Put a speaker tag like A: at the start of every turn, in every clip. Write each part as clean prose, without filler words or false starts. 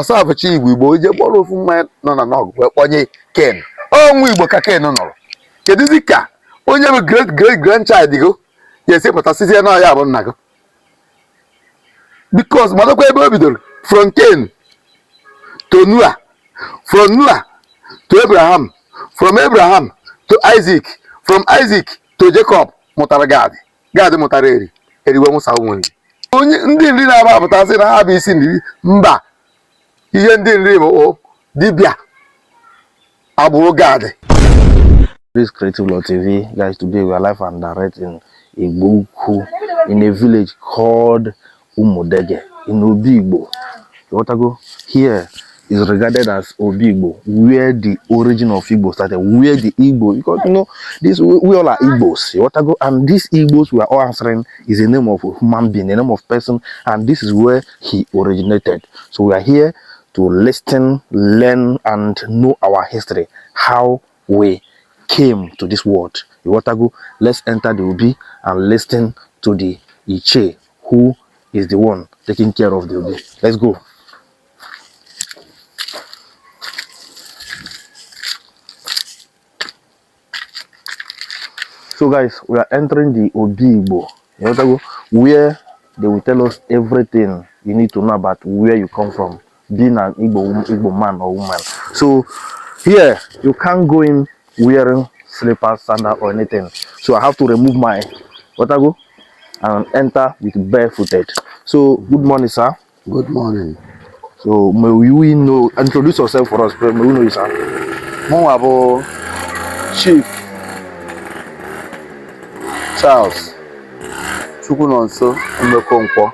A: Ọsabụchi Igbo, Igbo o jee kpọrọ ofu mmanya nọ na Nawgu wee kpọnye Ken. Ọ nwa Igbo ka Ken nọrọ. Kedụzi ka onye bụ great great grandchild gị ga-esi pụta sịzie na ya bụ nna gị? Because madụkwa ebe o bidoro, from Cain to Noah, from Noah to Abraham, from Abraham to Isaac, from Isaac to Jacob mụtara Gad, Gad mụtara Eri, Eri wee mụsa ụmụ Nri. Onye ndị Nri na-aba apụta sị na ha bụ isi Nri, mba, ihe ndị Nri bụ dibịa agbụrụ Gad.
B: This Creative Law TV, guys, today we are live and direct in Igbo-Ukwu, in a village called Umudege, in Obigbo. Ịghọtago? Here is regarded as Obigbo, where the origin of Igbo started, where the Igbo, because you know, this we all are Igbos, ịghọtago? And these Igbos we are all answering is a name of a human being, a name of person, and this is where he originated. So we are here to listen, learn, and know our history, how we came to this world. Ịghọtago? Let's enter the Obi and listen to the Ichie, who is the one taking care of the Obi. Let's go. So guys, we are entering the Obi Igbo, Ịghọtago? Where they will tell us everything you need to know about where you come from, being an Igbo man or woman. So here, you can't go in wearing slippers, sandal or anything. So I have to remove my ịghọtago and enter with barefooted. So good morning, sir.
A: Good morning.
B: So may we know, introduce yourself for us. May we know you, sir?
A: Mụnwa bụ Chief Charles Chukwunonso Emekonkwọ.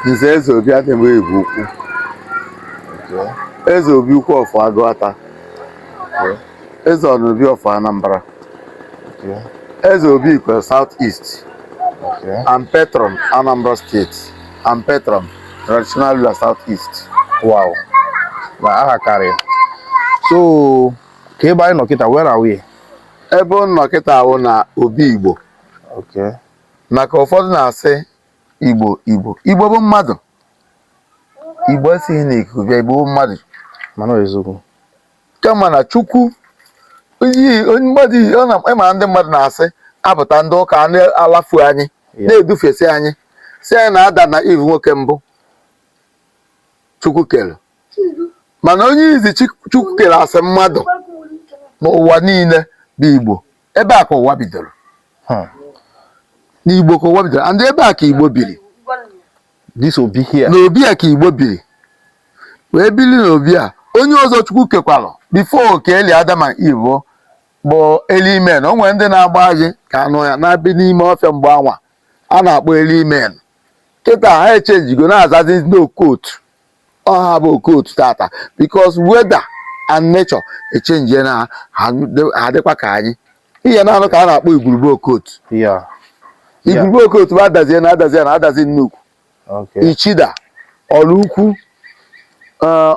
A: Nze Eze Obi Adịmgbe Igbo Ukwu. Eze Obi Ukwu of Agụata. Eze Ọnụbi of Anambra. Eze Obi Ikwe South East. And Patron Anambra State and Patron Traditional Ruler South East.
B: Wow. Na aha karịa. So, ka ebe anyị nọ kịta, where are we?
A: Ebe ọ nọ kịta wụ na Obi Igbo. Maka ụfọdụ na-asị Igbo, Igbo. Igbo bụ mmadụ. Igbo esighị n'ikuku bịa, Igbo bụ mmadụ.
B: Mana ọ eziokwu.
A: Kama na Chukwu iyi onye mmadụ iyi, ọ na ịma ndị mmadụ na-asị apụta ndị ụka na-alafu anyị na-edufesi anyị si anyị na Adam na Eve nwoke mbụ Chukwu kere, mana onye izi Chukwu kere asị mmadụ n'ụwa niile bụ Igbo. Ebe a ka ụwa bidoro. N'Igbo ka ụwa bidoro, and ebe a ka Igbo biri.
B: This Obi here.
A: N'obi a ka Igbo biri wee biri. N'obi a, onye ọzọ Chukwu kekwalụ before ka eli Adam and Eve bụ early men. O nwere ndị na-agba ajị ka anụ ya na-abị n'ime ọfịa mgbe anwa a na-akpọ early men. Kịta ha echenjigo na-azazi ndị okotu. Ọha bụ okotu tata because weather and nature echenjie na ha, ha dịkwa ka anyị ihe na-anụ ka a na-akpọ igwurube okotu. Igwurube okotu bụ adazie na adazie na adazi nnukwu. Ichida, Ọlụukwu,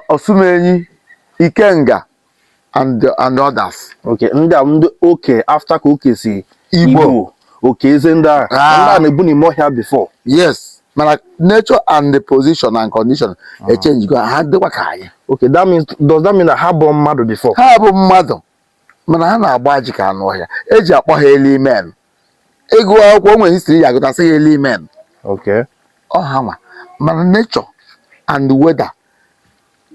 A: Osumenyi, Ikenga and others.
B: Okay. Ndị a ndị oke after ka oke si
A: Igbo.
B: Igbo. Oke eze ndị a.
A: Ah.
B: Ndị a na-ebu n'ime ọhịa before.
A: Yes, mana nature and the position and condition echenjigo, ha dịkwa ka anyị.
B: Okay, that means, does that mean na ha bụ mmadụ before?
A: Ha bụ mmadụ, mana ha na-agba ajị ka anụ ọhịa eji akpọ ha early men. Ịgụ akwụkwọ o nwere history ya agụtasị ha early men. Ọ ha nwa, mana nature and weather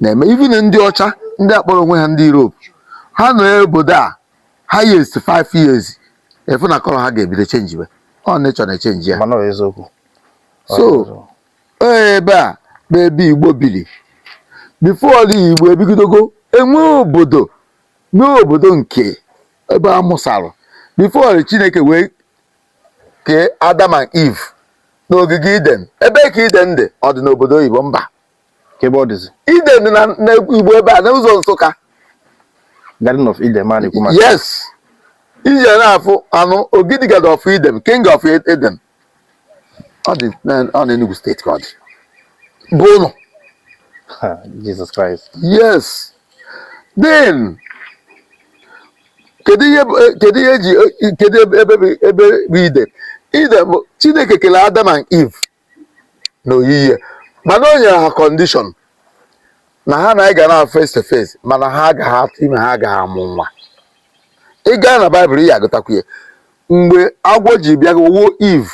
A: na-eme. Even ndị ọcha, ndị akpọrọ onwe ha ndị Europe, ha nọ obodo a highest 5 years, efu na colour ha ga-ebido chenjiwe. Ọ nature na-echenji ya.
B: Mana ọ eziokwu. Ọ
A: So,
B: eziokwu.
A: ebe a bụ ebe Igbo biri before Igbo ebigidogo enwe obodo, nwee obodo nke ebe a mụsara before Chineke wee kee Adam and Eve n'ogige Eden. Ebe ka Eden dị? Ọ dị n'obodo oyibo? Mba.
B: Ka ebe ọ dịzi?
A: Eden dị na Igbo ebe a n'ụzọ Nsụka.
B: Garden of Eden ma na-ekwu maka.
A: Yes, ije na-afụ anụ Ogidigad of Eden, King of Eden. Ọ dị ọ na Enugu Steeti ka ọ dị bụ ụlọ.
B: Ha, Jesus Christ.
A: Yes, then kedu ihe kedu ihe eji kedu ebe bụ Eden? Eden bụ Chineke kere Adam and Eve na oyiyi, mana o nyere ha condition. Na ha na anyị ga na face to face, mana ha agaghị atụ ime, ha agaghị amụ nwa. Ị gaa na Baịbụl, ị ya agụtakwu ya. Mgbe agwọ ji bịa wuo Eve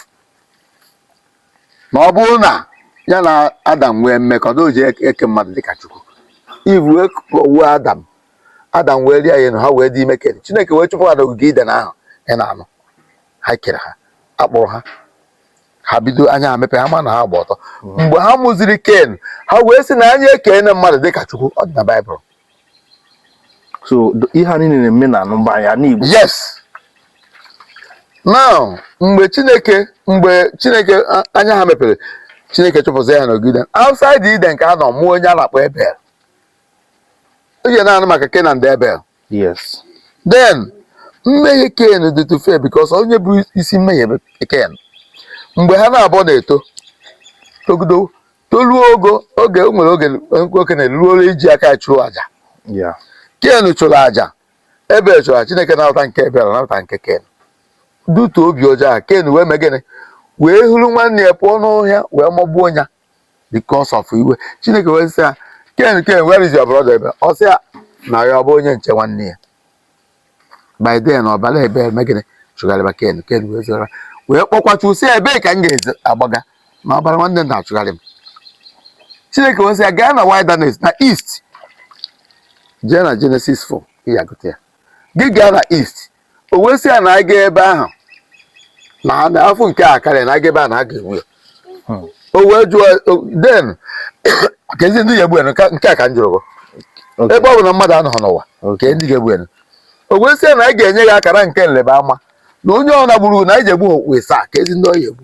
A: na ọ bụrụ na ya na Adam nwee mmekọ, na o ji eke mmadụ dịka Chukwu, Eve wee wuo Adam, Adam wee rie ya na ha wee dị ime Ken. Chineke wee chụpụ ha n'ogige Iden ahụ. Ị na-anụ, ha kere ha, akpụrụ ha, ha bido anya ha mepe, ha ma na ha gba ọtọ. Mgbe ha mụziri Ken, ha wee sị na anyị ekene mmadụ dịka Chukwu. Ọ dị na Baịbụl.
B: So ihe a niile na-eme na mgbe anyị n'Igbo.
A: Yes. Now, mgbe Chineke anya ha mepere, Chineke chụpụzi ya n'ogige Eden. Outside Eden ka ha nọ mụọ onye a na-akpọ Ebel. Oge na-anụ maka Cain and Abel.
B: Yes.
A: Then mmehie Cain dị too fair because onye bụ isi mmehie bụ Cain. Mgbe ha na-abụọ na-eto, togido, toluo ogo oge o nwere oge nwoke na-eruola iji aka ya chụọ aja. Ken chụrụ aja, Ebel chụrụ aja. Chineke na-ahụta nke Ebel, na-ahụta nke Ken. Dutu obi ọjọọ a, Ken wee mee gịnị? Wee hụrụ nwanne ya pụọ n'ọhịa wee magbuo ya because of iwe. Chineke wee sị ya, "Ken, Ken, where is your brother Ebel?" Ọ sị ya na ya ọ bụ onye nche nwanne ya. By then, ọbara Ebel mee gịnị? Chụgharịba Ken. Ken wee zara wee kpọkwa sị ya, "Ebee ka m ga-agbaga na ọbara nwanne m na-achụgharị m?" Chineke wee sị ya gaa na wilderness na east. Jee na Genesis 4, ị ya gụta ya. Gị gaa na east. O wee sị ya na aga ebe ahụ na afọ nke a karịa na aga ebe a na a ga-egbu ya. O wee jụọ then, kezi ndị ga-egbu ya? Nke a ka m jụrụ gị. Ebe ọ bụ na mmadụ anọghị n'ụwa, ka ndị ga-egbu ya? O wee sị ya na a ga-enye ya akara nke nleba ama na onye ọna gburu na anyị ji egbu ha okpu ịsaa. Ka ezi ndị ọ ya egbu?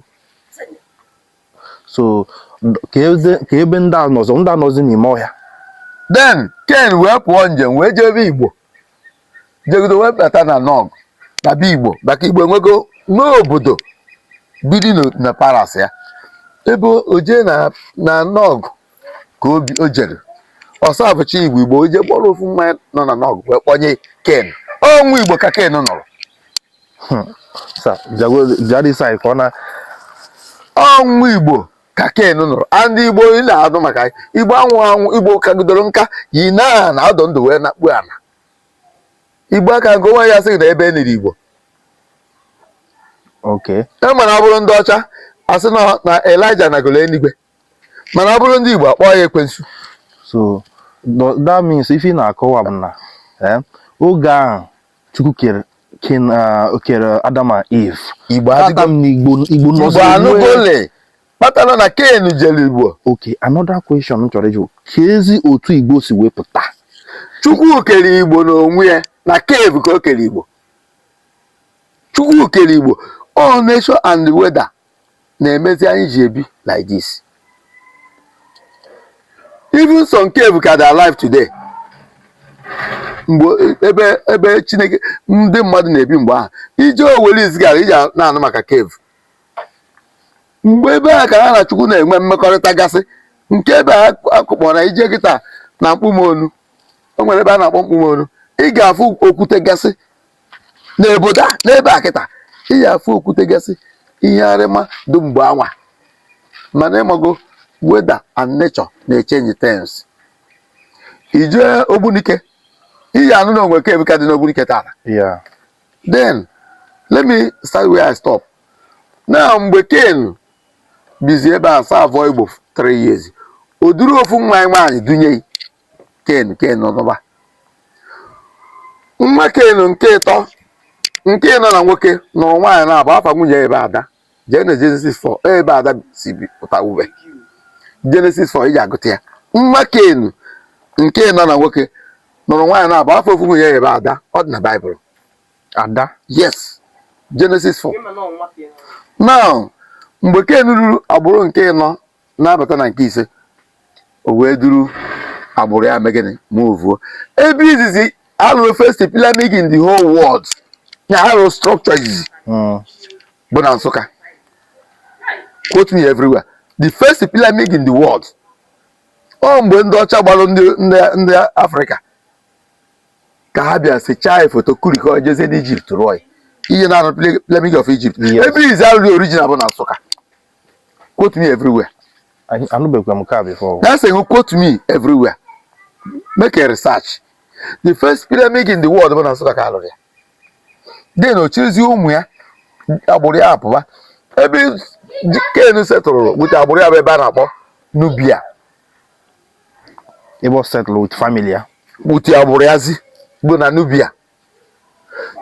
B: So ka ebe ndị a nọzọ, ndị a nọzi n'ime ọhịa.
A: Then Ken wee pụọ njem, wee jee ebe Igbo jegodo, wee bata na Nọg na be Igbo, maka Igbo enwego n'obodo biri na palace ya. Ebe o jee na Nọg ka obi o jere ọsabụchi Igbo. Igbo o jee kpọrọ ofu mmanya nọ na Nọg wee kpọnye Ken. Ọnwụ Igbo ka Ken nọrọ.
B: Sa bịa this side ka ọ na
A: Ọnwụ Igbo ka Ken nụrụ. And Igbo ị na-anụ maka Igbo anwụ anwụ, Igbo kagidoro nka yi na na ọdụ ndụ wee nakpu ala. Igbo aka nke onwe ya sị na ebe e niri Igbo. E mana ọ bụrụ ndị ọcha, asị na Elijah nagoro eluigwe, mana ọ bụrụ ndị Igbo, akpọọ ya ekwensu.
B: So that means ife ị na-akọwa bụ na oge ahụ Chukwu kere Cain, kere Adam and Eve,
A: Igbo
B: that
A: adịgo.
B: Time na Igbo
A: Igbo
B: nọzi.
A: Anụgole kpatara na Ken jere Igbo.
B: Okay, another question m chọrọ ịjụ: ka ezi otu Igbo si wepụta?
A: Chukwu kere Igbo n'onwe ya na cave ka o kere Igbo. Chukwu kere Igbo. All nature and weather na-emezi anyị ji ebi like this. Even some cave ka dị alive today. Mgbe ebe Chineke ndị mmadụ na-ebi mgbe ahụ, ije Owere izigara iji na-anụ maka cave. Mgbe ebe a ka ha na Chukwu na-enwe mmekọrịta gasị. Nke ebe a akụkpọ na ije kịta na Mkpumonu, o nwere ebe a na-akpọ Mkpumonu, ị ga-afụ okwute gasị n'obodo a. N'ebe a kịta, ị ga-afụ okwute gasị, ihe arịma dị mgbe anwa. Mana ịmago, weather and nature na-echange things. Ije Ogbunike, ị ga-anụ na onwe cave ka dị n'Ogbunike tata. Then let me start where I stop now. Mgbe Ken bizi ebe a serve Igbo 3 years, o duru ofu nwa ya nwaanyị dunye Ken. Ken nọba nwa Ken nke ịtọ, nke ịnọ na nwoke nụrụ nwaanyị na-abụ afa nwunye ya ebe Ada. Jee na Genesis 4, ebe Ada si pụta ube. Genesis 4, iji agụta ya. Nwa Ken nke ịnọ na nwoke nụrụ nwaanyị na-abụ afọ ofu nwunye ya ebe Ada. Ọ dị na Baịbụl.
B: Ada.
A: Yes, Genesis 4. Now, mgbe Ken ruru agbụrụ nke ịnọ na-abata na nke ise, o wee duru agbụrụ ya megịnị muvuo ebe izizi alụrụ first pyramid in the whole world, na alụrụ structure izizi bụ na Nsụka. Quote me everywhere, the first pyramid in the world. Ọ mgbe ndị ọcha gbalụ ndị Afrịka ka ha bịa sechaa foto kurikọ jezie n'Egypt rụọ ya. Ihe na-arụ pyramid of Egypt. Ebe izizi alụrụ original bụ na Nsụka. Quote me everywhere.
B: Anụbekwa m nke a before.
A: That's saying, quote me everywhere. Make a research. The first pyramid in the world bụ na Nsụka ka alụrụ ya. Then o chirizie ụmụ ya, agbụrụ ya apụba. Ebe Ken setụrụ with agbụrụ ya bụ ebe a na-akpọ Nubia.
B: Ebe ọ settle with family ya.
A: With agbụrụ ya zi bụ na Nubia.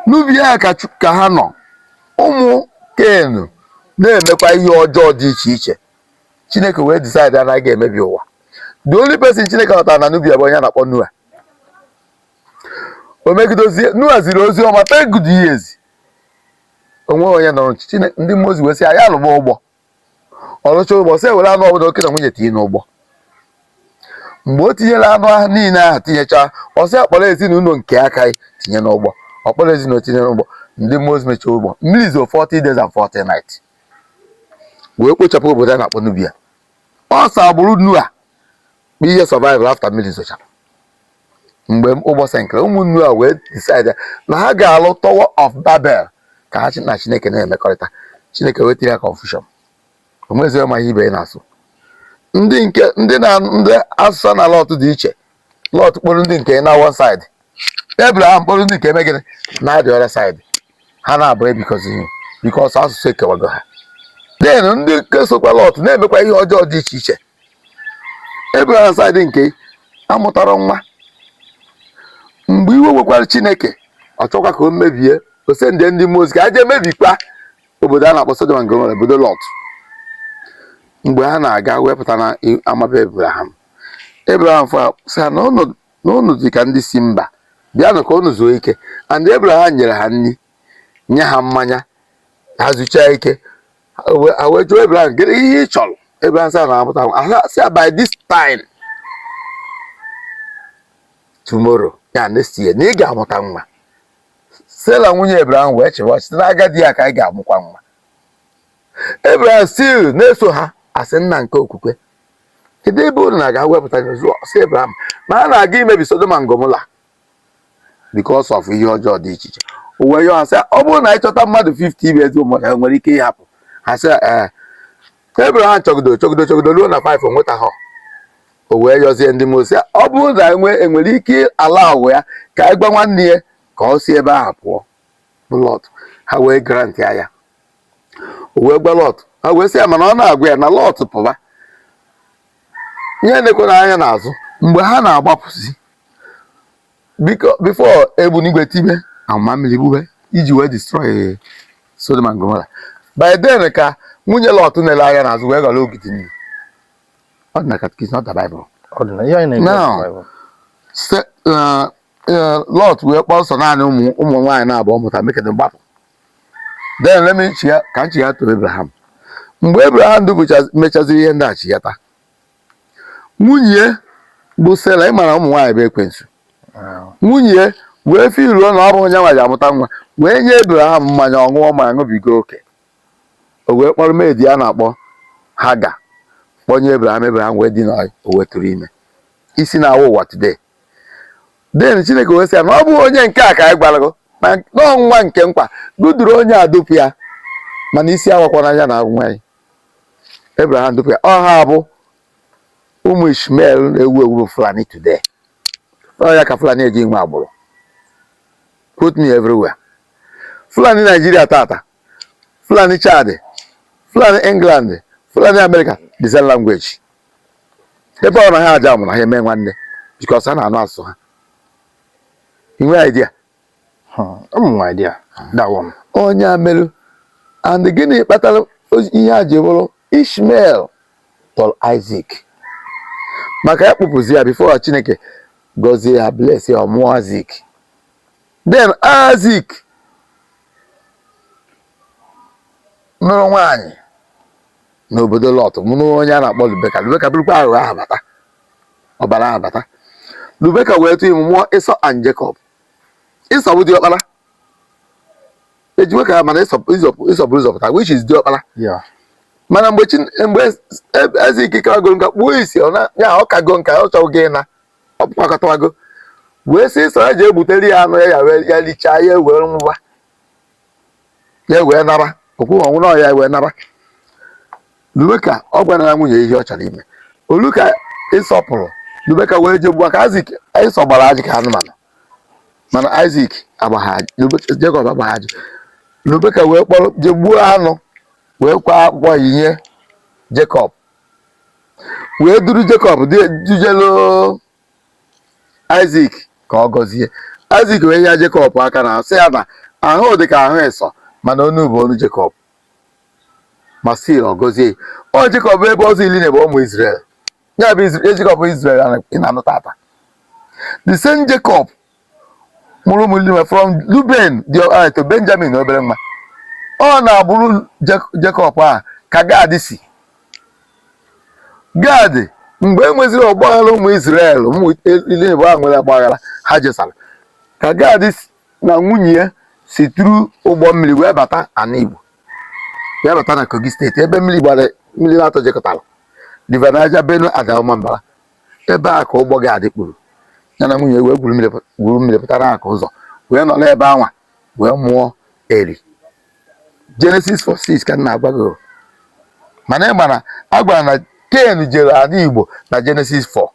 A: Nubia ka ha nọ. Ụmụ Ken na-emekwa ihe ọjọọ dị iche iche. Chineke wee decide na a ga-emebi ụwa. The only person Chineke ghọtara na Nubia bụ onye a na-akpọ Noah. O megidozie, Noah ziri ozi ọma 10 good years. O nweghị onye nọrọ. Ndị mmụọ ozi wee sị ya, ya lụba ụgbọ. Ọ lụcha ụgbọ, sị ewere anụ ọbụla oke na nwunye tinye n'ụgbọ. Mgbe o tinyere anụ ahụ niile ahụ tinyecha, ọ sị akpọrọ ezinụlọ nke aka ya tinye n'ụgbọ. Ọ kpọrọ ezinụlọ tinye n'ụgbọ. Ndị mmụọ ozi mechie ụgbọ. Mmiri zo 40 days and 40 nights wee kpochapụ obodo a na-akpọ Nubia. Ọ sọ agbụrụ Noah bụ ihe survival after mmiri zochara. Mgbe ụgbọ sinkere, ụmụ Noah wee decide na ha ga-alụ Tower of Babel ka ha na Chineke na-emekọrịta. Chineke wee tinye ya confusion, o nweghịzi ma ihe ibe ya na-asụ. Ndị nke ndị na ndị asụsụ na Lot dị iche. Lot kpọrọ ndị nke na one side, Abraham kpọrọ ndị nke eme gịnị na the other side. Ha na-abụ ebikọzi ihe because asụsụ ekewago ha. Then ndị nke sokwa Lot na-emekwa ihe ọjọọ dị iche iche. Abraham side nke amụtara nwa. Mgbe iwe wekwara Chineke, ọ chọkwa ka o mebie, o sendie ndị mmụọ ozi ka ha jee mebikwa obodo a na-akpọ Sodom and Gomorrah, obodo Lot. Mgbe ha na-aga, wepụta na amabe Abraham. Abraham fọ sị ha na unu dị ka ndị si mba, bịanụ ka unu zuo ike. And Abraham nyere ha nri, nye ha mmanya, ha zuchaa ike. Ha wee jụọ Abraham, "Gịnị ihe ị chọrọ?" Abraham sị ha na-amụta nwa. Ha sị ya, by this time tomorrow, ya next year, na ị ga-amụta nwa. Sela nwunye Abraham wee chịwa site n'agadi ya ka anyị ga-amụkwa nwa. Abraham still na-eso ha, asị nna nke okwukwe, kedu ebe unu na-aga wepụta ya zụọ? Sị Abraham na ha na-aga imebi Sodom and Gomorrah because of ihe ọjọọ dị iche iche. O wee yọọ ha sị, ọ bụrụ na anyị chọta mmadụ 50 ibe ezigbo mmadụ, ha nwere ike ịhapụ ha? Sị ee. Abraham chọgido, chọgido, chọgido ruo na 5, o nweta ha. O wee yọzie ndị mmụọ sị, ọ bụrụ na enwere ike ala ahụ ya ka anyị gwa nwanne ya ka ọ si ebe ahụ pụọ bụ Lot. Ha wee grant ya ya. O wee gwa Lot. Ha wee sị ya, mana ọ na-agwa ya na Lot pụba, ihe na-ekwe anya n'azụ. Mgbe ha na-agbapụzi, biko, before egbunigwe tibe, amụma mmiri gbube iji wee destroy Sodom and Gomorrah, by then ka nwunye Lot na-ele anya n'azụ wee ghọrọ ogidi nnu. Ọ dị na catechism, not the Bible.
B: Ọ dị na ihe anyị na-ekwu.
A: Now,
B: Bible.
A: Lot wee kpọọ sọ naanị ụmụ nwaanyị na-abụọ mụta mekede gbapụ. Then let me chigha ka m chigha to Abraham. Mgbe Abraham dubucha mechaziri ihe ndị a chighata, nwunye bụ Sera, ị mara ụmụ nwaanyị bụ ekwensu. Nwunye wee firuo na ọ bụ onye nwa ji amụta nwa, wee nye Abraham mmanya ọṅụṅụ ma ṅụbiga oke. O wee kpọrọ maid a na-akpọ Haga kpọnye Abraham. Abraham wee dina ya, o wetụrụ ime isi na-awa ụwa today. Then Chineke wee sị ya na ọ bụghị onye nke a ka anyị gwara gị na nwa nke nkwa gụduru onye a dupụ ya, mana isi awakwana ya na nwa ya. Abraham dupụ ya. Ọ ha bụ ụmụ Ishmael na-ewu ewu bụ Fulani today. Ọ ya ka Fulani eji nwe agbụrụ. Quote me everywhere. Fulani Nigeria tata, Fulani Chad, Fulani England, Fulani America, the same language. Ebe ọ na ha aja mụrụ ha eme nwanne because ha na-anụ asụsụ ha. Ị nwere idea?
B: Ụmụ nwe idea that one.
A: Onye a merụ. And gịnị kpatara ihe a ji bụrụ Ishmael tọrọ Isaac? Maka ya kpụpụzi ya before Chineke gọzie ya, bless ya, ọ mụọ Isaac. Then Isaac nụrụ nwaanyị n'obodo Lot, mụrụ onye a na-akpọ Rebeka. Rebeka bụrụkwa aghụghọ ahụ bata, ọbara ahụ bata. Rebeka wee tụ ime, mụọ Esau and Jacob. Esau bụ diọkpara ejiwe ka, mana Esau bụrụ ụzọpụta, which is diọkpara. Mana mgbe eze ikike kago nka, kpuo isi, ọ na ya ọ kago nka, ọ chọghị ịna, ọ kpakọtawago, wee sị Esau ya ji egbutere ya anụ ya, ya wee ya lichaa, ya wee nwụwa, ya wee nara okwu ọnwụ na ya wee nara. Rebeka ọ gwara ya nwunye ihe ọ chọrọ ime olu ka ịsọpụrụ. Rebeka wee jee gbuo ka Isaac. Ịsọ gbara ajị ka anụmanụ, mana Isaac agbagha ajị, Jacob agbagha ajị. Rebeka wee kpọrọ jee gbuo anụ, wee kwa akpụkpọ yinye Jacob, wee duru Jacob dujelu Isaac ka ọ gọzie. Isaac wee nye Jacob aka na sị ya na ahụ dị ka ahụ Ịsọ, mana onu bụ onu Jacob. Ma still ọ gọzie ọ Jacob ebe ọzọ ili na ebe ụmụ Israel ya bụ Jacob Israel ị na-anụ tata. The same Jacob mụrụ ụmụ iri from Reuben dị to Benjamin, obere nwa. Ọ na-agbụrụ Jacob a ka Gad si. Gad, mgbe e nweziri ọgbaghara, ụmụ Israel, ụmụ iri na abụọ nwere ọgbaghara, ha jesara ka Gad na nwunye ya si tụrụ ụgbọ mmiri wee bata ana Igbo, wee bata na Kogi Steeti, ebe mmiri gbara mmiri na-atọ jekọtara, River Niger, Benue and Ọmambala. Ebe a ka ụgbọ Gad kpuru, ya na nwunye wee gwuru mmiri pụtara aka ụzọ, wee nọ n'ebe anwa wee mụọ Eri. Genesis 4:6 ka m na-agwa gị. Mana ị ma na a gwara na Ken jere ala Igbo na Genesis 4.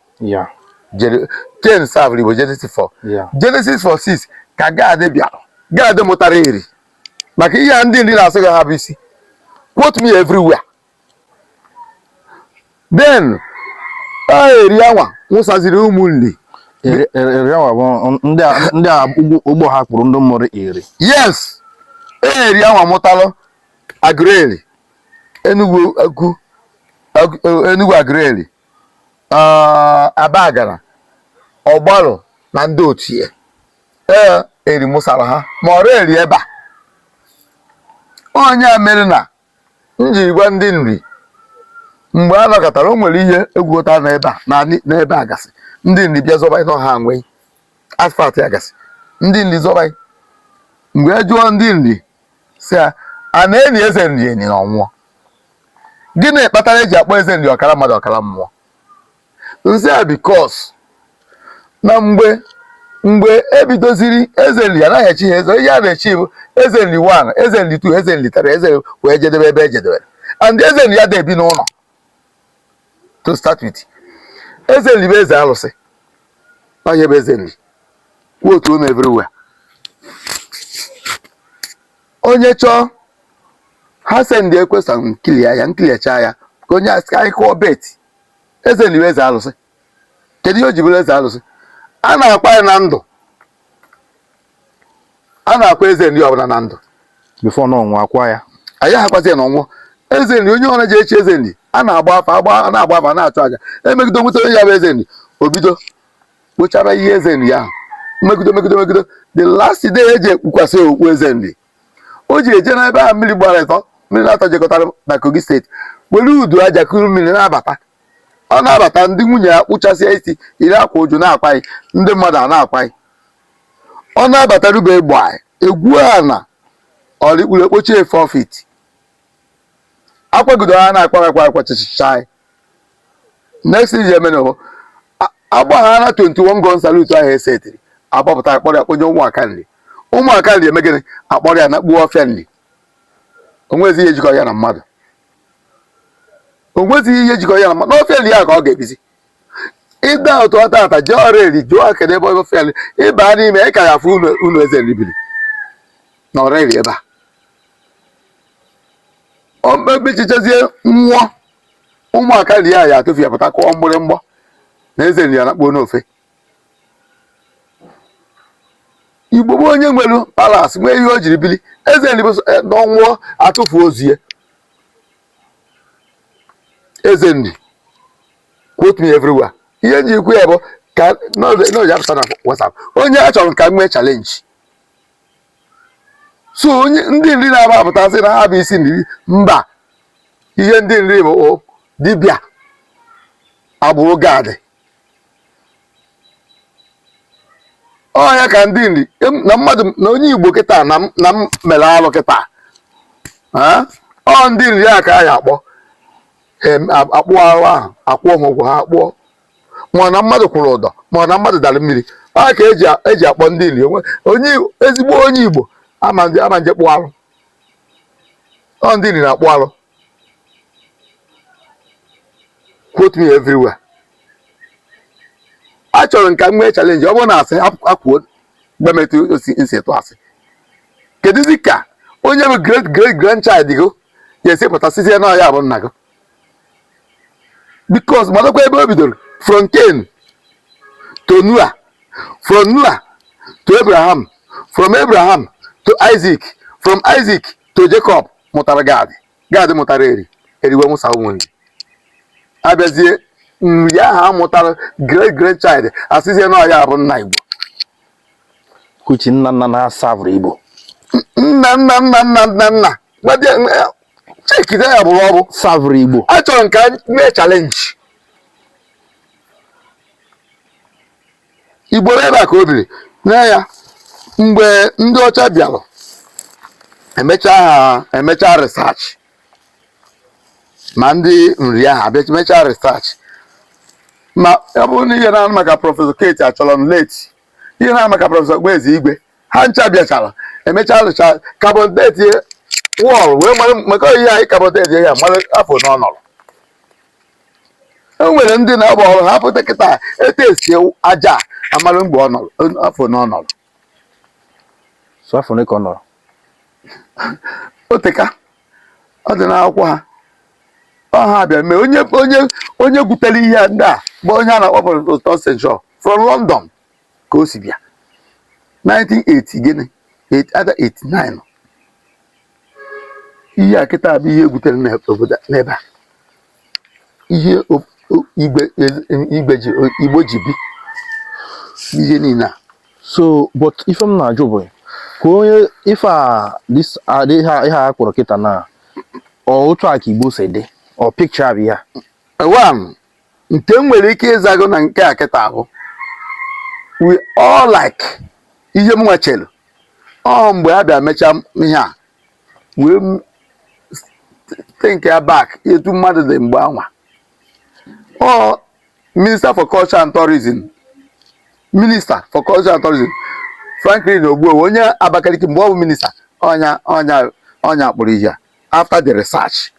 A: Jere Ken served Igbo Genesis 4. Genesis 4:6 ka Gad bịara. Gad mụtara Eri, maka ihe a ndị nri na-asị gị ha bụ isi. Quote me everywhere. Then Eri anwa nwụsaziri ụmụ nri.
B: Eri anwa bụ ndị a ụgbọ ha kpụrụ ndị mụrụ Eri.
A: Yes, Eri anwa mụtalụ Aguleri, Enugu Ukwu, Enugu Aguleri, Abagana, Ọgbalụ na ndị otu ya. Ee, Eri mụsara ha, ma ọrụ Eri ebe a onye a mere na m jiri gwa ndị nri mgbe a nọkọtara, o nwere ihe egwukọta n'ebe a na n'ebe a gasị. Ndị nri bịa zọba ịnọ ha nwee asphalt ya gasị. Ndị nri zọba, mgbe e jụọ ndị nri si ya a na-eni eze nri eni na ọnwụọ, gịnị kpatara eji akpọ eze nri ọkara mmadụ ọkara mmụọ? Nsị a, because na mgbe ebidoziri eze nri, anaghị echi ha eze. Ihe a na-echi bụ eze nri 1, eze nri 2, eze nri 3, eze wee jedebe ebe ejedebere. And eze nri ya da ebi n'ụlọ to start with. Eze nri bụ eze alụsị. Onye bụ eze nri, quote unu everywhere. Onye chọọ ha send ekwesa nkilia ya, nkiliacha ya ka onye asị ka anyị kụọ bet. Eze nri bụ eze alụsị. Kedu ihe o ji bụrụ eze alụsị? A na-akwa ya na ndụ, a na-akwa eze nri ọbụla na ndụ.
B: Before na ọnwụ akwa ya.
A: Anyị akwazi ya na ọnwụ. Eze nri, onye ọra ji echi eze nri, a na-agba afa, agba, a na-agba afa, na-achụ aja, emegide nweta onye ya bụ eze nri. O bido kpochara ihe eze nri ahụ, megide, megide, megide. The last day eji ekpukwasị okpu eze nri, o ji eje n'ebe ahụ mmiri gbara ịtọ, mmiri na-atọ jekọtara na Kogi Steeti, were udu aja kuru mmiri na-abata. Ọ na-abata, ndị nwunye ya kpụchasịa isi, iri akwa ụjụ na-akwaghị, ndị mmadụ a na-akwaghị. Ọ na-abata rube egbe anyị egwu a na ọrịkpuru ekpochie 4 feet, akwagodo ha na-akwa akwa akwa chichicha anyị. Next thing ji eme na agbaghara na 21 gun salute ahụ esetiri, agbapụta, akpọrọ ya kponye ụmụaka nri. Ụmụaka nri eme gịnị? Akpọrọ ya na kpuo ọfịa nri. Onwezi ihe jikọ ya na mmadụ, onwezighị ihe jikọ ya na mmadụ. N'ọfịa nri ya ka ọ ga-ebizi. Ịda otu ọ tata jee ọrụ eri, jụọ kedu ebe ọfịa nri. Ịba n'ime, ị ka ya afụ ụlọ eze nri biri na ọrụ eri ebe a. O mkpebichichazie nwụọ, ụmụaka nri ya ya atụfu ya, pụta kụọ mgbịrịmgbọ na eze nri ya na-akpọ n'ofe. Igbo bụ onye nwere palace, nwee ihe o jiri bili. Eze nri bụ n'ọnwụọ, atụfu ozu ya. Eze nri, quote me everywhere. Ihe nji ikwu ya bụ ka n'oji apụta na WhatsApp, onye a chọrọ ka m nwee challenge. So onye ndị nri na-aba apụta sị na ha bụ isi nri, mba. Ihe ndị nri bụ dibịa agbụrụ Gad. Ọ ya ka ndị nri na mmadụ na onye Igbo kịta na m mere alụ kịta. Ọ ndị nri a ka a ya akpọ akpụ arụ ahụ, akwụọ ha ụgwọ ha akpụọ, ma na mmadụ kwụrụ ụdọ, ma na mmadụ dara mmiri. Ọ ka eji akpọ ndị nri. Onye ezigbo onye Igbo ama nje ama nje kpụọ arụ. Ọ ndị nri na-akpụ arụ. Quote me everywhere. Achọrọ m ka m nwee challenge. Ọ bụrụ na asị akwuo gbametụ osi nsi tụ asị, kedụzi ka onye bụ great great grandchild gị ga-esi pụta sizie na ya bụ nna gị? Because madokwa ebe o bidoro, from Cain to Noah, from Noah to Abraham, from Abraham to Isaac, from Isaac to Jacob mụtara Gad, Gad mụtara Eri, Eri wee mụsa ụmụ Nri. Abịazie Nri ahụ amụtara great great child, asịzie na ya bụ nna Igbo.
B: Kuchi nna nna na-asavụrụ Igbo.
A: Nna nna nna nna nna nna chekide ya bụrụ ọ bụ
B: savụrụ Igbo.
A: Achọrọ m ka mee challenge Igbo ebe a ka o biri na ya. Mgbe ndị ọcha bịara emechaa, ha emechaa research, ma ndị Nri ahụ abịa mechaa research, ma ọ bụrụ na ihe na-anụ maka Professor Kate Achọlọm late, ihe na-anụ maka Professor Ogbueze Igwe, ha ncha bịachara emechaa research, carbon date wall wee mara maka ihe anyị carbon date ya mara afọ na ọ nọrọ. E nwere ndị na-agba ọrụ ha pụta kịta etesi aja amara mgbe ọ nọrọ, afọ na ọ nọrọ.
B: So afọ ole ka ọ nọrọ?
A: O teka, ọ dị n'akwụkwọ ha. Ọ ha bịa mee onye onye onye gwutere ihe ndị a bụ onye a na-akpọ Professor Shaw from London ka o si bịa 1980 gịnị, either 89. Ihe a kịta bụ ihe egwutere n'obodo n'ebe a, ihe igwe igwe ji Igbo ji bi ihe niile a.
B: So but ife m na-ajụ bụ ka onye ife a this ihe a kpọrọ kịta na ọ otu a ka Igbo si dị, ọ picture bụ ya?
A: One nke m nwere ike ịzago na nke a kịta bụ we all like ihe m nwechere ọ mgbe a bịa mechaa ihe a wee think ya back etu mmadụ dị mgbe anwa. Ọ Minister for Culture and Tourism, Minister for Culture and Tourism Franklin Ogbuewu, onye Abakaliki, mgbe ọ bụ minister, ọnya ọnya ọnya kpụrụ ihe a after the research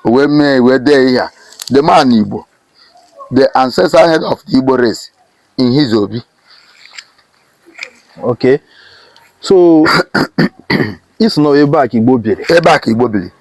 A: wee mee wee dee ihe a, the man Igbo, the ancestral head of the Igbo race in his obi.
B: Okay, so ị sị na ebe a ka Igbo biri?
A: Ebe a ka Igbo biri.